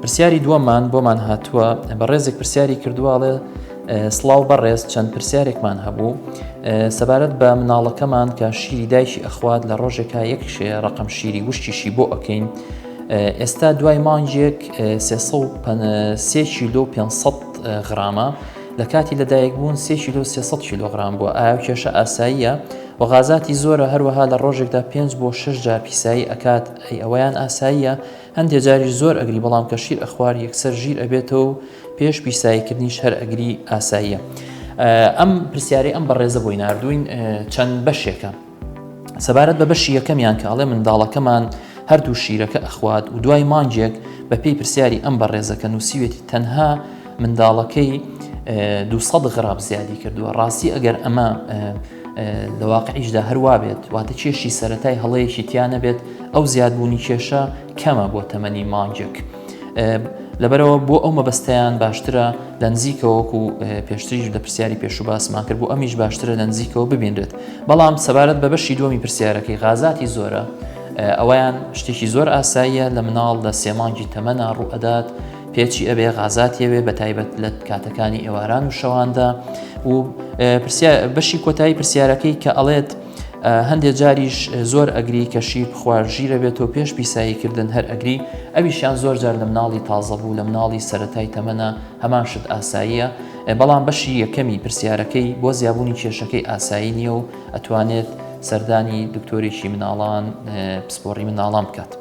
پرسیاری دووەممان بۆمان هاتووە، بەڕێزێک پرسیاری کردووە ئەڵێ سڵاو بەڕێز چەند پرسیارێکمان هەبوو سەبارەت بە مناڵەکەمان کە شیری دایکی ئەخوات لە ڕۆژێکا یەک ڕقم شیری وشکیشی بۆ ئەکەین ئێستا دوای مانگێک 3 کیلۆ 500 غرامە لە کاتی لەدایک بوون 3 کیلۆ 300 کیلۆگرام بووە ئایا کێشە ئاساییە و غازاتی زۆرە هەروەها لە ڕۆژێکدا 5 بۆ 6 جار پیسایی ئەکات ئەی ئەوەیان ئاساییە هەندێ جاریش زۆر ئەگری بەڵام کە شیر ئەخوار یەکسەر ژیر ئەبێتەوە و پێش پیسایی کردنیش هەر ئەگری ئاساییە. ئەم پرسیارەی ئەم بەڕێزە بۆی ناردووین چەند بەشێکە. سەبارەت بە بەشی یەکەمیان کە ئەڵێ منداڵەکەمان هەردوو شیرەکە ئەخوات و دوای مانگێک بە پێی پرسیاری ئەم بەڕێزە کە نووسیوێتی تەنها منداڵەکەی 200 غرام زیادی کردووە ڕاستی ئەگەر ئەمە لە واقعیشدا هەر وابێت واتە کێشی سەتای هەڵەیەکی تیا نەبێت ئەو زیادبوونی کێشە کەمە بۆ تەمەنی مانگێک. لەبەرەوە بۆ ئەو مەبەستیان باشترە لە نزیکەوە وەکو پێشتریش لە پرسیاری پێشوو باسمان کرد بۆ ئەمیش باشترە لە نزیکەوە ببینرێت بەڵام سەبارەت بە بەشی دووەمی پرسیارەکەی غازاتی زۆرە ئەویان شتێکی زۆر ئاساییە لە مناڵ لە سێمانگی تەمەنا ڕوو ئەدات پێچی ئەبێ غازاتی ئەوێ بە تایبەت لە کاتەکانی ئێواران و شەواندا و بەشی کۆتایی پرسیارەکەی کە ئەڵێت هەندێک جاریش زۆر ئەگری کە شیر بخوار ژیرە بێتەوە پێش پیساییکردن هەر ئەگری ئەویشیان زۆر جار لە مناڵی تازە بوو لە مناڵی سەتای تەمەنە هەمان شت ئاساییە بەڵام بەشی یەکەمی پرسیارەکەی بۆ زیابوونی کێشەکەی ئاسایی نییە و ئەتوانێت سەردانی دکتۆرێکی مناڵان پسپۆڕی مناڵان بکات.